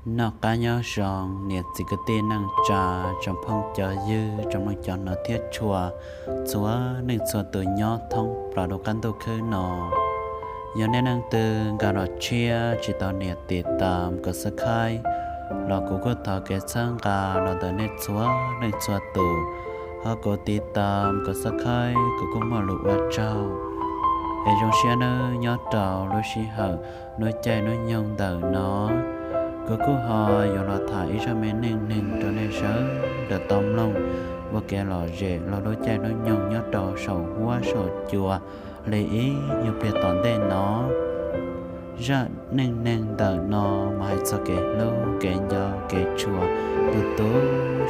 Noj qab nyob zoo niam txiv kwv tij neej tsa, tsoom phooj cov ywg, tsoom mloog cov hnov thiab tshua, txhua leej txhua tus nyob thoob plaws lub qab ntuj khwb no. Yog nej leej twg nkag los tshiab tsis tau nias tiv tas kom subscribe los kuv kuj thov kev txhawb nqa los ntawm nej txhua leej txhua tus, ho kuv tiv tas kom subscribe kuv kuj muaj lus ua tsaug. Es zoo siab nawb, nyob rau lub sij hawm lub caij lub nyoog ntawm no, kuv kuj ho yuav los tham ib zaj me neej neeg rau nej sawv daws tau mloog ua kev lom zem los lub caij lub nyoog nyob rau saum huab saum cua li ib nyuag pliag tom ntej no. Zaj neej neeg ntawm no mas hais txog kev hlub kev nco kev tshua tu tu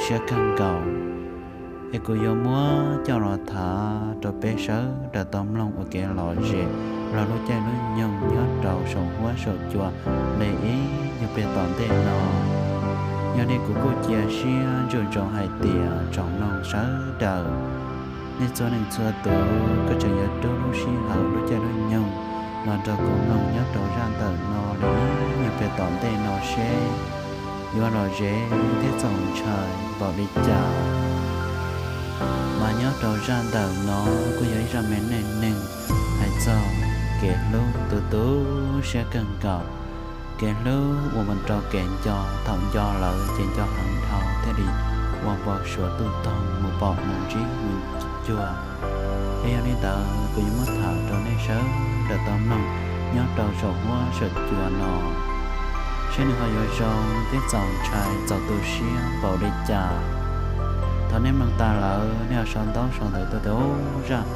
siab kawg nkaus. Es kuv yuav muab coj los tham rau peb sawv daws tau mloog ua kev lom zem los lub caij lub nyoog nyob rau saum huab saum cua li ib nyuag pliag tom ntej no. Yog li kuv kuj cia siab ntsoov ntsoov hais tias tsoom mloog sawv daws, nej txhua leej txhua tus kuj tseem yuav rub lub sij hawm lub caij lub nyoog los nrog kuv mloog nyob rau zaj ntawm no li ib nyuag pliag tom ntej no seb yuav lom zem thiab txaus ntshai npaum li cas. Mas nyob rau zaj ntawm no kuj yog ib zaj me neej neeg hais txog kev hlub tu tu siab kawg nkaus, kev hlub uas mus rau kev nco, thaum nco lawm ces nco heev dhau thiaj li ua npau suav tuj toog mus pom mus ntsib mus cuag. Es yog li ntawd kuv yuav muab tham rau nej sawv daws tau mloog nyob rau saum huab saum cua no, seb nws ho yuav zoo thiab txaus ntshai txaus tu siab npaum li cas. Thaum nej mloog tas lawm nej ho sau ntaub sau ntawv tuaj rau zaj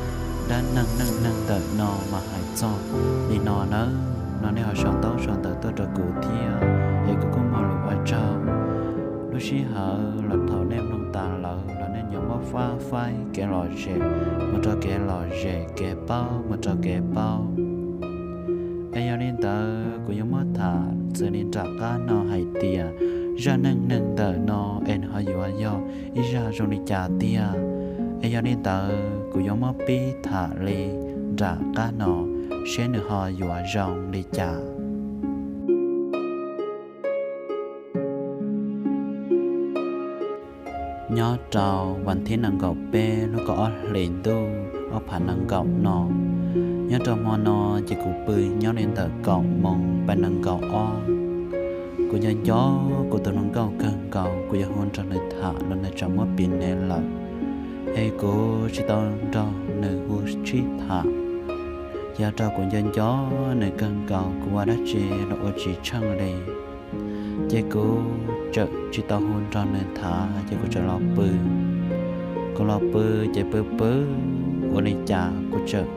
dab neeg neej neeg ntawm no mas hais txog li no nawb no, nej ho sau ntaub sau ntawv tuaj rau kuv thiab es kuv kuj muaj lus ua tsaug. Lub sij hawm los thaum nej mloog tas lawm los nej yuav muab fab faib kev lom zem mus rau kev lom zem, kev paub mus rau kev paub. Es yog li ntawd kuv yuav muab tham xws li nram qab no hais tias zaj neej neeg ntawm no es nws ho yuav yog ib zaj zoo li cas tiag. Es yog li ntawd kuv yuav muab pib tham li nram qab no seb nws ho yuav zoo li cas. Nyob rau vas thib nees nkaum peb lub kaum ob hlis ntuj ob phav nees nkaum no, nyob rau hmo no ces kuv pw nyob li ntawm kaum moos pais nees nkaum ob. Kuv nco nco kuv tus hluas nkauj kawg nkaus, kuv yuav hu nrog nws tham los nws tseem muab piv nev lawm, es kuv tsis tau nrog nws hu tshib tham. Ces yog rau kuv nco nco nws kawg nkaus, kuv ua dab tsi los ua tsis tsheej li. Ces kuv txawm tsis tau hu nrog nws tham ces kuv txawm los pw. Kuv los pw ces pw pw ua li cas kuv txawm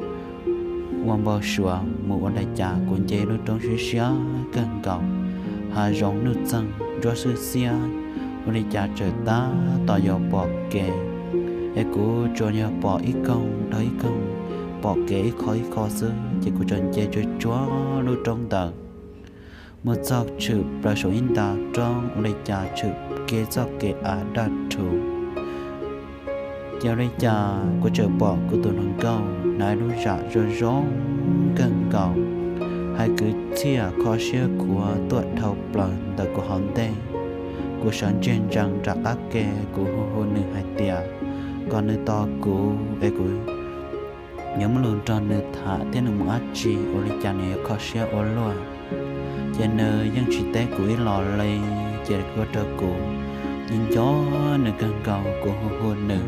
ua npau suav mus ua li cas kuv nce lub roob siab siab kawg nkaus, hav zoov nuj txeeg nruab xwb xiab, ua li cas txawm tab tom yuav pom kev, es kuv tsuas yog pom ib koog dhau ib koog, pom kev ib qho ib qho xwb ces kuv txawm nce tsuag tsuag lub roob ntawd mus txog tshwm plaws saum ib nta roob ua li cas tshwm kev txoj kev av daj rhuv. Ces ua li cas kuv txawm pom kuv tus hluas nkauj hnav lub zam zoo zoo kawg nkaus, hais kwv txhiaj kho siab khuav tuaj dhau plaws ntawm kuv hauv ntej. Kuv sawv ntseg ntsees nram qab ke, kuv hu hu nws hais tias kom nws tos kuv es kuv yuav muaj lus nrog nws tham thiab nws mus dab tsi ua li cas nws yuav kho siab ua luaj. Ces nws yeej tsis teb kuv ib los li, ces ua rau kuv nco nco nws kawg nkaus, kuv hu hu nws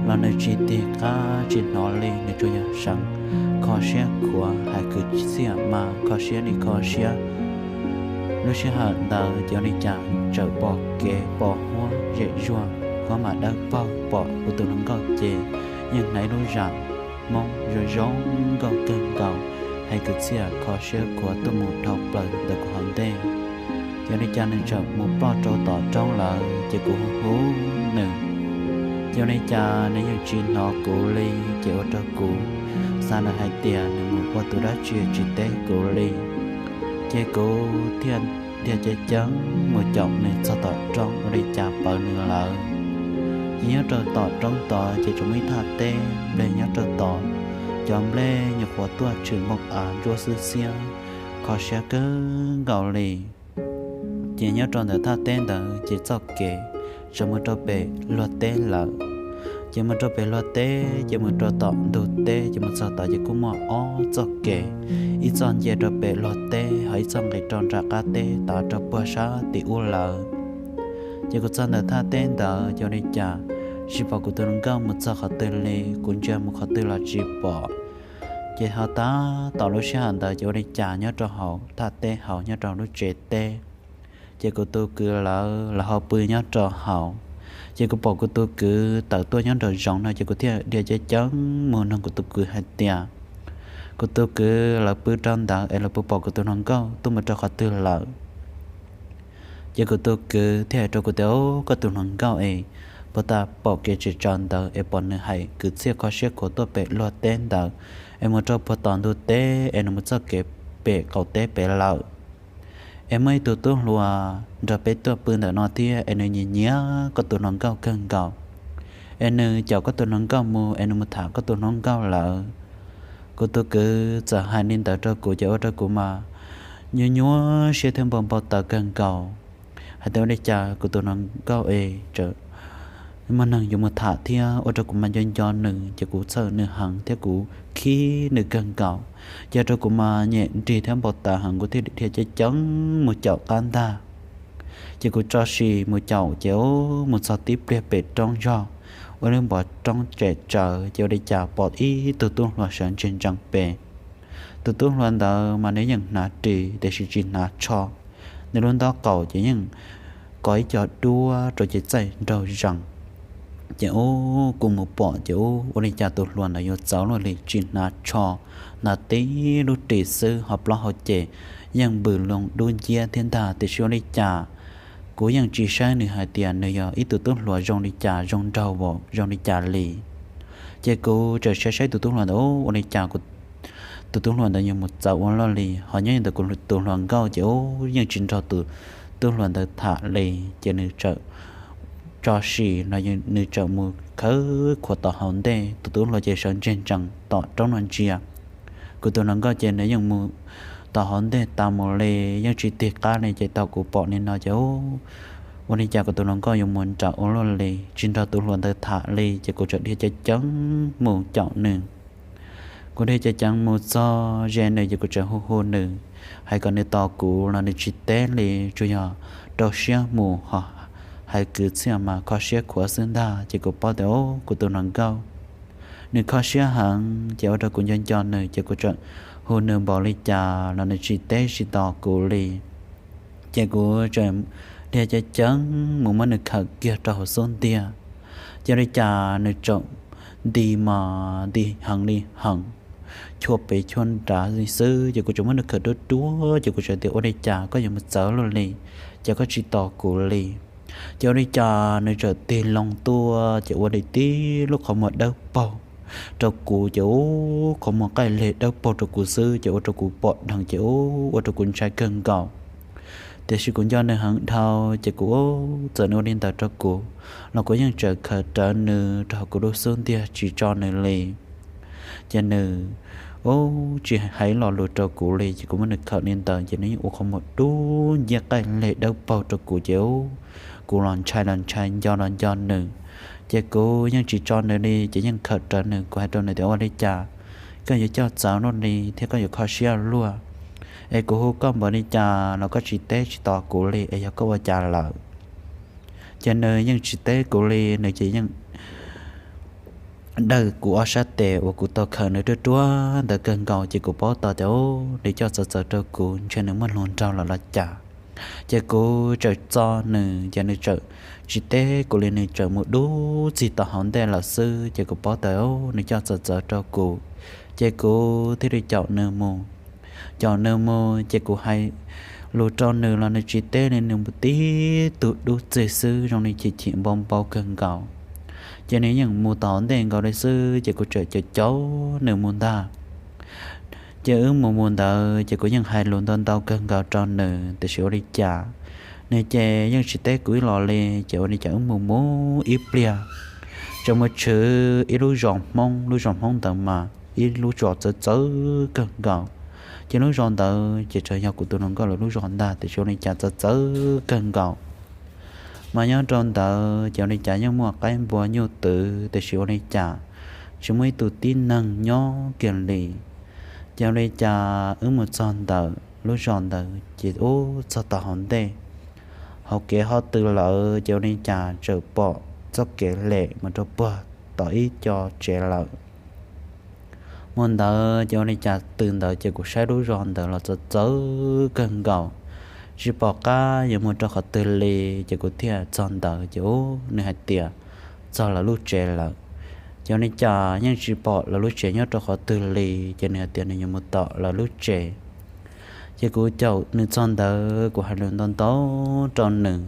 los nws tsis tig qab tsis hnov li, nws tsuas yog seev kho siab khuav hais kwv txhiaj mas kho siab li kho siab. Lub sij hawm ntawd ces ua li cas txawm pom kev pos huab zem zuag, huab mam dawb paug, pom kuv tus hluas nkauj ces yeej hnav lub zam hmoob zoo zoo nkauj kawg nkaus, hais kwv txhiaj kho siab khuav tuaj mus dhau plaws ntawm kuv hauv ntej. Ces ua li cas nws txawm mus ploj rau tom roob lawm ces kuv hu hu nws, ces ua li cas nws yeej tsis hnov kuv li, ces ua rau kuv xav nws hais tias nws mus ua tus dab tsi tsis teb kuv li. Ces kuv thiaj dhia ceev ceev mus caum nws txog tom roob ua li cas pawv nws lawm. Ces nyob rau tom roob tod ces tsuas muaj ib thaj teb nplej nyob rau tod, cov nplej nyuam qhuav tuaj tshwm npoo av ntsuab xwb xiab, kho siab kawg nkaus li. Ces nyob rau ntawm thaj teb ntawd ces txoj kev txawm mus rau pem luag teb lawm. Ces mus rau pem luag teb, ces mus rau tom ntug teb, ces mus txog tod ces kuj muaj ob txoj kev, ib txoj nce rau pem luag teb, ho ib txoj nqis rau nram qab teb tod rau puag sab tim ub lawm. Ces kuv txog ntawm thaj teb ntawd ces ua li cas tsis pom kuv tus hluas nkauj mus txog qhov twg li, kuv ntsia mus qhov twg los tsis pom. Ces ho tab tom lub sij hawm ntawd ces ua li cas nyob rau hauv thaj teb hauv nyob rau lub tsev teb, ces kuv tus kwv lawv los ho pw nyob rau hauv. Ces kuv pom kuv tus kwv tawm tuaj nyob nraum zoov no ces kuv thiaj dhia ceev ceev mus nug kuv tus kwv hais tias, kuv tus kwv, lawv pw rau ntawd es lawv puas pom kuv tus hluas nkauj tuaj mus rau qhov twg lawm? Ces kuv tus kwv thiaj hais rau kuv tias, o, koj tus hluas nkauj es puag ta pom kev tsis tsaus ntawd es pom nws hais kwv txhiaj kho siab khuav tuaj pem luag teb ntawd, es mus rau puag tom ntug teb es nws mus txoj kev pem qaum teb pem lawm. Es muaj ib tug tub hluas nrog peb tuaj pw ntawm no thiab es nws nyiam nyiam koj tus hluas nkauj kawg nkaus, es nws caum koj tus hluas nkauj mus es nws mus tham koj tus hluas nkauj lawm. Kuv tus kwv txawm hais li ntawd rau kuv ces ua rau kuv mas nyuaj nyuaj siab thiab npau npau taws kawg nkaus, hais tias ua li cas kuv tus hluas nkauj es txawm muaj neeg yuav mus tham thiab, ua rau kuv mas nco nco nws, ces kuv txhawj nws heev thiab kuv khib nws kawg nkaus, ces ua rau kuv mas nyem nrig thiab npau taws heev, kuv thiaj dhia ceev ceev mus caum qab ntag. Ces kuv tso sim mus caum ces mus txog tib pliag pem roob zog, ua lub npov roob tsem tsawv ces ua li cas pom ib tug tub hluas sawv ntseg ntsees pem. Tus tub hluas ntawd mas nws yeej hnav ris tiam sis tsis hnav tsho, nws lub ntaub qaum ces yeej kov ib co duab rau ces txaij nraug zees. Ces ub kuv mus pom ces ub ua li cas tus hluas ntawd yuav txawv luaj li, tsis hnav tsho, hnav tib lub ris xwb ho plaub hau ces yeej npws loo dub nciab thiab ntag, tiam sis ua li cas kuv yeej tsis saib nws hais tias nws yog ib tug tub hluas zoo li cas, zoo nraug, zoo li cas li. Ces kuv txawm saib saib tus tub hluas ntawd ua li cas tus tub hluas ntawd yuav mus txawv ua luaj li, ho nyob ntawm kuv tus hluas nkauj ces ub yeej tsis nrog tus tub hluas ntawd tham li, ces nws txawm tso sim no nws txawm mus khawb khuav tom hauv ntej, tus tub hluas ces sawv ntseg ntsees tom roob no ntsia. Kuv tus hluas nkauj ces nws yeej mus tom hauv ntej tas mus li, yeej tsis tig qab li, ces thaum kuv pom li no ces ub, ua li cas kuv tus hluas nkauj yuav mus nrawm ua luaj li, tsis nrog tus hluas ntawd tham li, ces kuv txawm dhia ceev ceev mus caum nws. Kuv dhia ceev ceev mus txog ze nws ces kuv txawm hu hu nws, hais kom nws tos kuv los nws tsis teb li, tsuas yog rau siab mus ho hais kwv txhiaj mas kho siab khuav xwb ntag, ces kuv paub tias ub kuv tus hluas nkauj nws kho siab heev, ces ua rau kuv nco nco nws, ces kuv txawm hu nws npaum li cas los nws tsis teb tsis tos kuv li. Ces kuv txawm dhia ceev ceev mus muab nws khawm kiag rau hauv xub ntiag, ces ua li cas nws txawm nti mas nti heev li heev, chua pem chua nrad li xwb, ces kuv txawm muab nws khawm ruaj ruaj, ces kuv txawm tias ua li cas koj yuav mus txawv luaj li, ces koj tsis tos kuv li. Ces ua li cas nws txawm tig loo tuaj ces ua li tib lub qhov muag dawb paug rau kuv, ces ub qhov muag qaij leg dawb paug rau kuv xwb, ces ua rau kuv pom dheev ces ub ua rau kuv ntshai kawg nkaus. Tiam sis kuv nco nws heev dhau, ces kuv ub txawm nws ua li ntawd rau kuv los kuv yeej tseem khawm rawv nws rau hauv kuv lub xub ntiag tsis tso nws li. Ces nws ub tsis hais lo lus rau kuv li, ces kuv muab nws khawm li ntawd ces nws yeej ua qhov muag dub nciab qaij leg dawb paug rau kuv, ces ub kuv los ntshai los ntshai, nco los nco nws. Ces kuv yeej tsis tso nws li, ces yeej khawm rawv nws, kuv hais rau nws tias ua li cas koj yuav coj txawv luaj li thiab koj yuav kho siab luaj, es kuv hu koj npaum li cas los koj tsis teb tsis tos kuv li, es yog koj ua cas lawm? Ces nws yeej tsis teb kuv li, nws ces yeej dawj kuv ob sab tes uas kuv tau khawm nws ruaj ruaj ntawd kawg nkaus, ces kuv paub tau tias nws coj txawv txawv rau kuv, ntshe nws muaj hluas nraug lawm los cas. Ces kuv txawm txo nws, ces nws txawm tsis teb kuv li, nws txawm mus dub txig tom hauv ntej lawm xwb, ces kuv paub tias nws coj txawv txawv rau kuv, ces kuv thiaj li caum nws mus. Caum nws mus ces kuv hais lus rau nws los nws tsis teb li, nws mus tib tug dub txig xwb zoo li chim chim npau npau kawg nkaus. Ces nws yeej mus tom hauv ntej nkaus li xwb, ces kuv txawm caum caum nws mus ntag. Ces wb mus mus ntawd ces kuv yeej hais lus ntau ntau kawg nkaus rau nws, tiam sis ua li cas nws ces yeej tsis teb kuv ib los li, ces ua li cas wb mus mus ib pliag, txawm mus tshwv ib lub zos Hmoob, lub zos Hmoob ntawd mas ib lub zos txawv txawv kawg nkaus. Ces lub zos ntawd ces tsuas yog kuv tus hluas nkauj lawv lub zos ntag, tiam sis ua li cas txawv txawv kawg nkaus. Mas nyob rau ntawd ces ua li cas yeej muaj qaib npua nyuj twm, tiam sis ua li cas tsis muaj ib tug tib neeg nyob kiag li. Ces ua li cas wb mus txog ntawm lub zos ntawd ces ub txog tom hauv ntej, hauv kev ho tw lawm ces ua li cas txawm pom txoj kev lem mus rau puag tom ib co tsev lawm. Mus ntawd ces ua li cas tw ntawd ces kuv saib lub zos ntawd los txawv txawv kawg nkaus, tsis pom qab yuav mus rau qhov twg li. Ces kuv thiaj txog ntawd ces ub nws hais tias txog lawv lub tsev lawm. Ces ua li cas yeej tsis pom lawv lub tsev nyob rau qhov twg li, ces nws hais tias nws yuav mus tom lawv lub tsev. Ces kuv caum nws txog ntawd kuv hais lus ntau ntau rau nws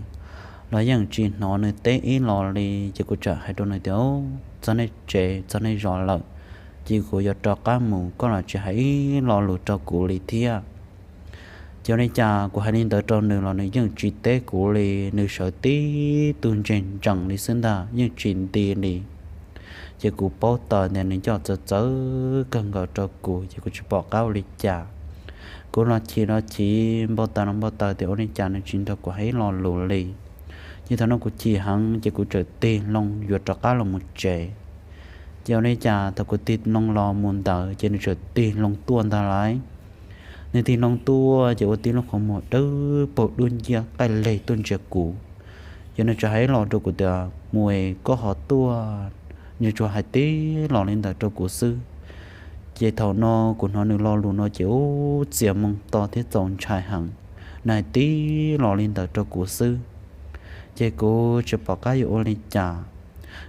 los yeej tsis hnov nws teb ib los li. Ces kuv txawm hais rau nws tias, Txog nej tsev txog nej zos lawm, ces kuv yuav rov qab mus, koj los tsis hais ib lo lus rau kuv li thiab. Ces ua li cas kuv hais li ntawd rau nws los nws yeej tsis teb kuv li, nws sawv tib tug ntseg ntsees li xwb ntag, yeej tsis nti li. Ces kuv paub tau tias nws coj txawv txawv kawg nkaus rau kuv, ces kuv tsis pom qab ua li cas. Kuv los chim los chim, npau taws los npau taws tias ua li cas nws tsis nrog kuv hais ib lo lus li. Ces thaum no kuv chim heev ces kuv txawm tig loo yuav rov qab los mus tsev. Ces ua li cas thaum kuv tig loo los mus ntawd ces nws txawm tig loo tuaj ntag lauj. Nws tig loo tuaj ces ua tib lub qhov muag dawb paug dub nciab qaij leg tuaj ntsia kuv. Ces nws txawm hais los rau kuv tias, Mus es koj ho tuaj, nws tsuas hais tib los li ntawd rau kuv xwb. Ces thaum no kuv hnov nws lo lus no ces ub txias moo to thiab txaus ntshai heev, nws hais tib los li ntawd rau kuv xwb. Ces kuv tsis pom qab yuav ua li cas,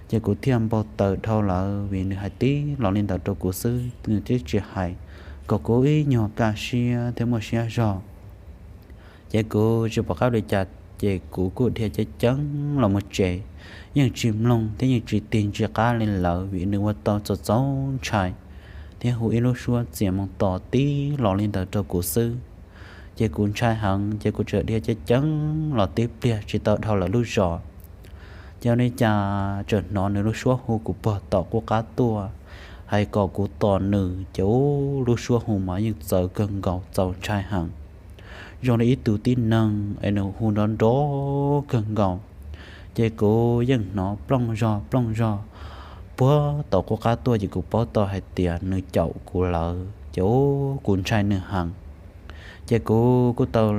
ces kuv thiaj npau taws dhau lawm vim nws hais tib los li ntawd rau kuv xwb, nws twb tsis hais kom kuv ib nyuag kaj siab thiab muaj siab zog. Ces kuv tsis pom qab ua li cas, ces kuv kuj dhia ceev ceev los mus tsev, yeej tsis mloog thiab yeej tsis tig ntsis qab li lawm vim nws ua tau txaus txaus ntshai thiab hu ib lub suab txias moo to tib los li ntawd rau kuv xwb. Ces kuv ntshai heev ces kuv txawm dhia ceev ceev los tib pliag tsis tau dhau lawv lub zos. Ces ua li cas txawm hnov nws lub suab hu kuv puag tom qub qab tuaj, hais kom kuv tos nws, ces ub lub suab hu mas yeej txawv kawg nkaus txaus ntshai heev, zoo li ib tug tib neeg es nws hu nrov nrov kawg nkaus. Ces kuv yeej hnov plooj zog plooj zog puag tom qub qab tuaj, ces kuv paub tau hais tias nws caum kuv lawm, ces ub kuv ntshai nws heev. Ces kuv kuj tau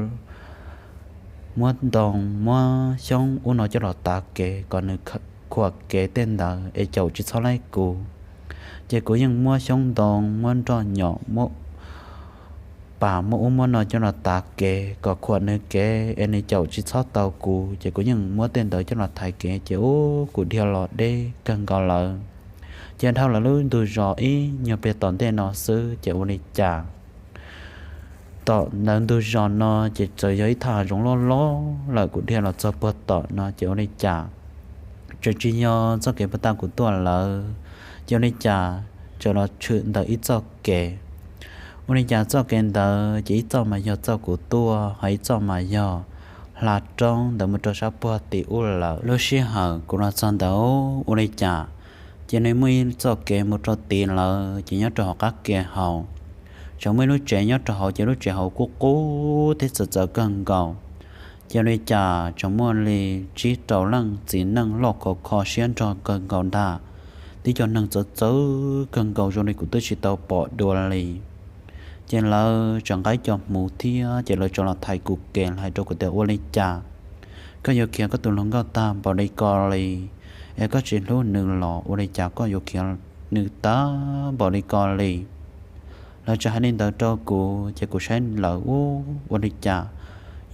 muab ntoo muab xyoob ub no coj los tav kev kom nws khuam kev tej ntawd es caum tsis txhob laib kuv. Ces kuv yeej muab xyoob ntoo, muab nroj nyom, muab pas, muab ub muab no coj los tav kev kom khuam nws kev es nws caum tsis txhob tau kuv. Ces kuv yeej muab tej ntawd coj los thaiv kev, ces ub kuv dhia los deb kawg nkaus lawm. Ces dhau lawv lub ntug zos ib nyuag pliag tom ntej no xwb, ces ua li cas tom ntawm ntug zos no ces txawm yog ib thaj hav zoov loj loj lawm, kuv dhia los txog puag tom no ces ua li cas tseem tsis yog txoj kev puag ta kuv tuaj lawm, ces ua li cas tseem los tshwm ntawm ib txoj kev. Ua li cas txoj kev ntawd ces ib txoj mas yog txoj kuv tuaj, ho ib txoj mas yog hla roob ntawd mus rau sab puag tim ub lawm. Lub sij hawm kuv los txog ntawd ua li cas ces nws muaj ib txoj kev mus rau tid lawm, ces nyob rau hauv qab kev hauv tseem muaj ib lub tsev nyob rau hauv, ces lub tsev hauv kuj qub thiab txawv txawv kawg nkaus. Ces ua li cas tseem muaj li tsib rau leej txiv neej loj khov kho siab nrog kawg nkaus ntag, tib co neeg txawv txawv kawg nkaus zoo li kuv twb tsis tau pom dua li. Ces lawv tseem nqa ib co hmuv thiab, ces lawv tseem los thaiv kuv kev, lawv hais rau kuv tias ua li cas koj yuav khiav koj tus hluas nkauj tag npaum li ko li, es koj tsis hlub nws los ua li cas koj yuav khiav nws tag npaum li ko li. Lawv tseem hais li ntawd rau kuv, ces kuv saib lawv ub ua li cas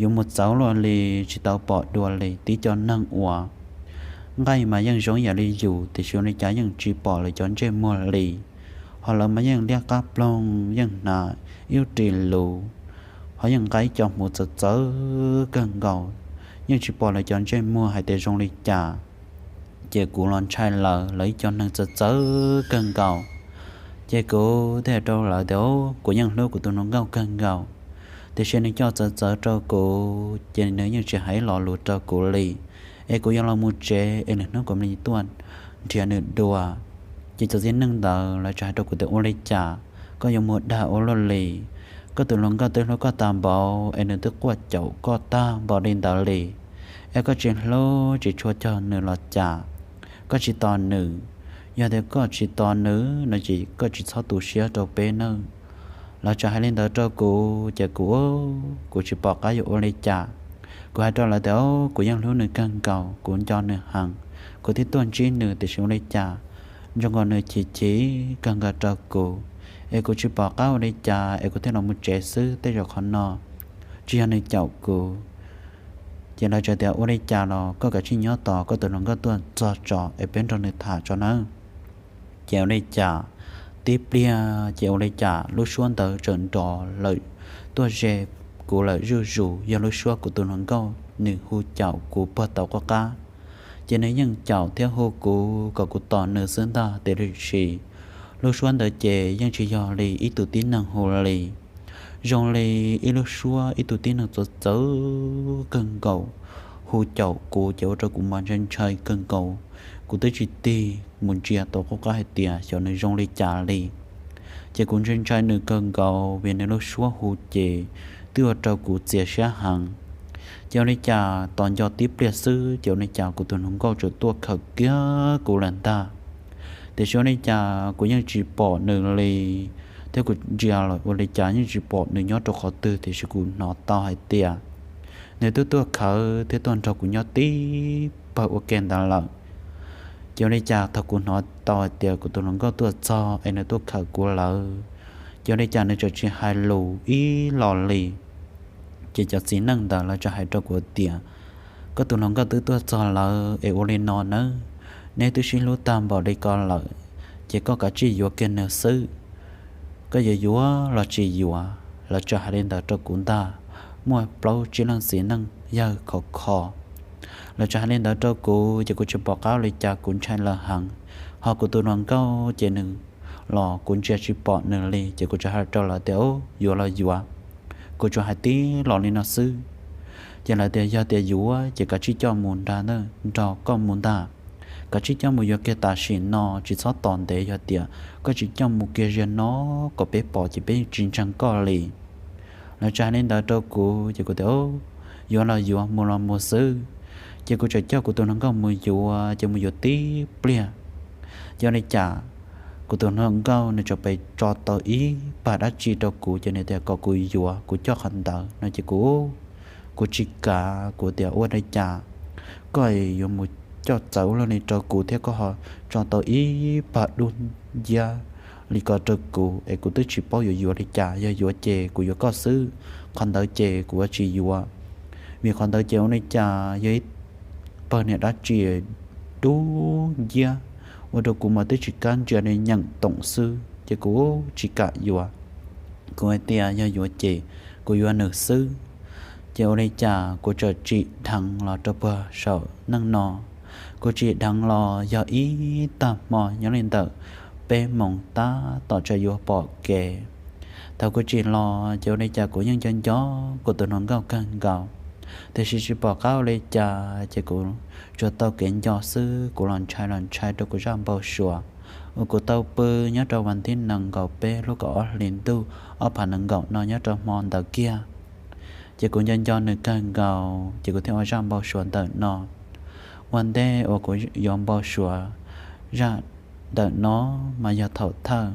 yuav mus txawv luaj li, tsis tau pom dua li, tib co neeg uas nqaij mas yeej zoo yam li yus tiam sis ua li cas yeej tsis pom lawv cov ntsej muag li. Ho lawv mas yeej liab qab ploog, yeej hnav ib lub ris luv, ho yeej nqa ib co hmuv txawv txawv kawg nkaus, yeej tsis pom lawv cov ntsej muag hais tias zoo li cas. Ces kuv los ntshai lawv, lawv ib co neeg txawv txawv kawg nkaus. Ces kuv thiaj hais rau lawv tias kuv yeej hlub kuv tus hluas nkauj kawg nkaus, tiam sis nws coj txawv txawv rau kuv, ces nws yeej tsis hais ib lo lus rau kuv li. Es kuv yuav los mus tsev es lwm hnub kuv mam li tuaj nrhiav nws dua. Ces cov txiv neej ntawd lawv tseem hais rau kuv tias ua li cas koj yuav mus dag ua luaj li, koj tus hluas nkauj twb hlub koj tag npaum es nws twb quaj caum koj tag npaum li ntawd li, es koj tsis hlub tsis tshua cog nws los cas, koj tsis tos nws. Yog tias koj tsis tos nws no ces koj tsis txhob tu siab rau peb nawb. Lawv txawm hais li ntawd rau kuv ces kuv, kuv tsis pom qab yuav ua li cas. Kuv hais rau lawv tias kuv yeej hlub nws kawg nkaus, kuv nco nws heev, kuv thiaj tuaj ntsib nws, tiam sis ua li cas zoo nkaus nws chim chim kawg nkaus rau kuv, es kuv tsis pom qab ua li cas es kuv thiaj los mus tsev xwb, tej zaum qhov no tsis yog nws caum kuv. Ces lawv txawm tias ua li cas los koj kav tsij nyob tos koj tus hluas nkauj tuaj txog tso es peb nrog nws tham tso nawb. Ces ua li cas tib pliag ces ua li cas lub suab ntawd txawm nrov lawm, tuaj ze kuv lawm zuj zus, yog lub suab kuv tus hluas nkauj nws hu caum kuv puag tau qub qab. Ces nws yeej caum thiab hu kuv kom kuv tos nws xwb ntag, tiam sis lub suab ntawd ces yeej tsis yog li ib tug tib neeg hu li. Zoo li ib lub suab ib tug tib neeg txawv txawv kawg nkaus hu caum kuv, ces ua rau kuv mas ntshai ntshai kawg nkaus. Kuv twb tsis tig mus ntsia tau qub qab hais tias xyov nws zoo li cas li. Ces kuv ntshai ntshai nws kawg nkaus vim nws lub suab hu ces twb ua rau kuv txias siab heev. Ces ua li cas tos nco tib pliag xwb ces ua li cas kuv tus hluas nkauj txawm tuaj khawm kiag kuv lawm ntag. Tiam sis ua li cas kuv yeej tsis pom nws li, thiab kuv ntsia los ua li cas yeej tsis pom nws nyob rau qhov twg, tiam sis kuv hnov tau hais tias nws twb tuaj khawm thiab tuaj nrog kuv nyob tib pawg ua ke ntawd lawm. Ces ua li cas thaum kuv hnov tau hais tias kuv tus hluas nkauj tuaj txog es nws tuaj khawm kuv lawm, ces ua li cas nws txawm tsis hais lus ib los li. Ces cov txiv neej ntawd lawv txawm hais rau kuv tias, koj tus hluas nkauj twb tuaj txog lawm es ua li no nawb, neb twb sib hlub tag npaum li ko lawm, ces koj kav tsij yuav kiag nws xwb. Koj yuav yuav los tsis yuav? Lawv txawm hais li ntawd rau kuv ntag. Muaj plaub tsib leej txiv neej yawg khov kho, lawv txawm hais li ntawd rau kuv ces kuv tsis pom qab li cas, kuv ntshai lawv heev. Ho kuv tus hluas nkauj ces nws los kuv ntsia tsis pom nws li, ces kuv txawm hais rau lawv tias, yuav los yuav, kuv tsuas hais tib los li no xwb. Ces lawv tias yog tias yuav ces kav tsij coj mus nrog koj mus ntag, kav tsij coj mus yuav kiag tam sim no, tsis txhob tos ntev, yog tias koj tsis coj mus kiag ziag no kom peb pom ces peb tsis ntseeg koj li. Lawv txawm hais li ntawd rau kuv ces kuv tias, yuav los yuav, mus los mus xwb. Ces kuv txawm coj kuv tus hluas nkauj mus yuav, ces mus yuav tib pliag, yog li cas kuv tus hluas nkauj nws txawm pes tso tau ib pag dab tsi rau kuv, ces nws tias kom kuv yuav, kuv coj qhov ntawd no ces kuv, kuv tsis kam, kuv tias ua li cas koj yuav mus coj txawv ua luaj li rau kuv thiab koj ho tso tau ib pag dub nciab li ko rau kuv es kuv twb tsis paub yuav yuav li cas, yog yuav ces kuv yuav koj xwb, qhov ntawd ces kuv yuav tsis yuav. Vim qhov ntawd ces ua li cas yog ib pawg niag dab tsi dub nciab ua rau kuv mas twb tsis kam ntsia li, nyeem toom xwb ces kuv tsis kam yuav. Kuv hais tias yog yuav ces kuv yuav nws xwb. Ces ua li cas kuv txawm tsim dheev los rau puag saum neej no. Kuv tsim dheev los yog ib tag hmo nyob li ntawm peb moos tab tom tseem yuav pom kev. Thaum kuv tsim los ces ua li cas kuv yeej nco nco kuv tus hluas nkauj kawg nkaus, tiam sis tsis pom qab ua li cas ces kuv tsuas tau kev nco xwb, kuv los ntshai los ntshai rau kuv zaj npau suav uas kuv tau pw nyob rau vas thib nees nkaum peb lub kaum ob hlis ntuj ob phav nees nkaum no nyob rau hmo ntawd kiag. Ces kuv nco nco nws kawg nkaus ces kuv thiaj ua zaj npau suav ntawm no. Ua ntej uas kuv yuav npau suav zaj ntawm no mas yog thaum thawj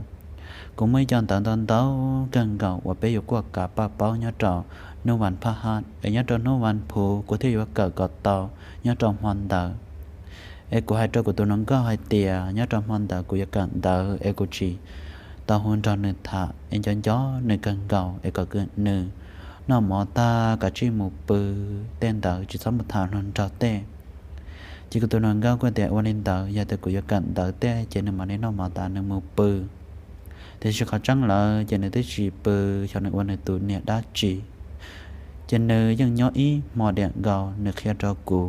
kuv muaj ib co ntawv ntau ntau kawg nkaus uas peb yuav kuaj kav paj paub nyob rau hnub vas phaj haj es nyob rau hnub vas phuv kuv thiaj yuav kawm kom tau nyob rau hmo ntawd. Es kuv hais rau kuv tus hluas nkauj hais tias nyob rau hmo ntawd kuv yuav kawm ntawv es kuv tsis tau hu nrog nws tham es nco nco nws kawg nkaus es kom nws noj mov tag kav tsij mus pw, tej ntawd tsis txhob mus tham hluas nraug tej. Ces kuv tus hluas nkauj kuj tias ua li ntawd, yog tias kuv yuav kawm ntawv tej ces nws mam li noj mov tas nws mus pw. Tiam sis qhov tseeb lawm ces nws twb tsis pw, xyov nws ua nws tus niag dab tsi. Ces nws yeej nyob ib hmo diam nkaus nws qhia rau kuv.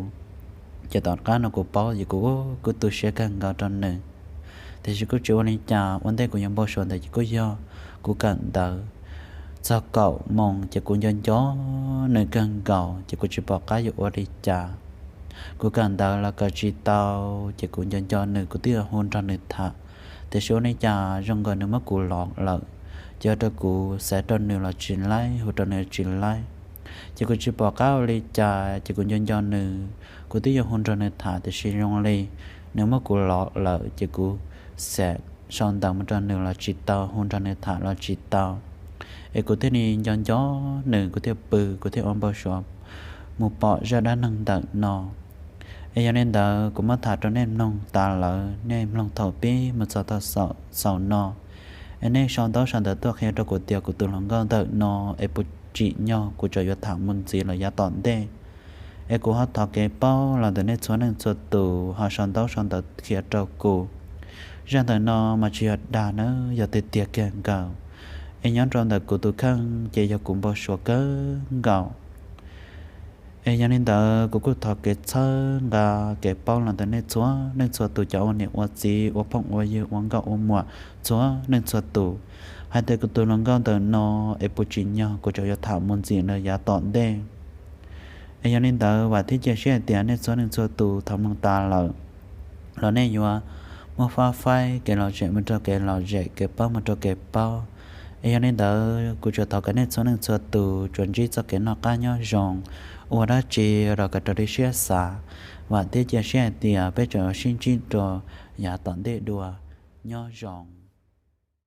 Ces tom qab no kuv paub ces kuv kuj tu siab kawg nkaus rau nws. Tiam sis kuj tsis ua li cas, ua ntej kuv yuav npau suav ntawd ces kuj yog kuv kawm ntawv txog kaum moos ces kuv nco nco nws kawg nkaus ces kuv tsis pom qab yuav ua li cas. Kuv kawm ntawv los kawm tsis tau ces kuv nco nco nws kuv twb hu nrog nws tham, tiam sis ua li cas zoo nkaus nws muab kuv lov lawm. ces ua rau kuv xav rau nws los tsis laib, hu rau nws tsis laib. Ces kuv tsis pom qab ua li cas, ces kuv nco nco nws, kuv twb yuav hu nrog nws tham tiam sis zoo li nws muab kuv lov lawm, ces kuv xav sau ntawv mus rau nws los tsis tau, hu nrog nws tham los tsis tau. Es kuv thiaj li nco nco nws, kuv thiaj pw, kuv thiaj ua npau suav mus pom zaj dab neeg ntawm no. Es yog li ntawd kuv muab tham rau nej mloog tas lawm, nej mloog thaum pib mus txog thaum xaus no. Es nej sau ntaub sau ntawv tuaj qhia rau kuv tias kuv tus hluas nkauj ntawm no es puas tsim nyog kuv tseem yuav tham mus ntxiv lawm yav tom ntej. Es kuv ho thov kev paub los ntawm nej txhua leej txhua tus ho sau ntaub sau ntawv qhia rau kuv. Zaj ntawm no mas tsis yog dag nawb, yog tiag tiag kiag nkaus. Es nyob rau ntawm kuv tus kheej ces yog kuv npau suav kawg nkaus. Es yog li ntawd kuv kuj thov kev txhawb nqa kev paub los ntawm nej txhua leej txhua tus, cov ua niam ua txiv, ua phooj ua ywg, ua nkauj ua muam txhua leej txhua tus, hais tias kuv tus hluas nkauj ntawm no es puas tsim nyog kuv tseem yuav tham mus ntxiv lawm yav tom ntej. Es yog li ntawd vam thiab cia siab hais tias nej txhua leej txhua tus thaum mloog tas lawm los nej yuav muab fab faib kev lom zem mus rau kev lom zem, kev paub mus rau kev paub. Es yog li ntawd kuv tsuas thov kom nej txhua leej txhua tus tsuas ntsib txoj kev noj qab nyob zoo, ua dab tsi los kom raws li siab xav. Vam thiab cia siab hais tias peb tseem yuav sib ntsib rau yav tom ntej dua. Nyob zoo.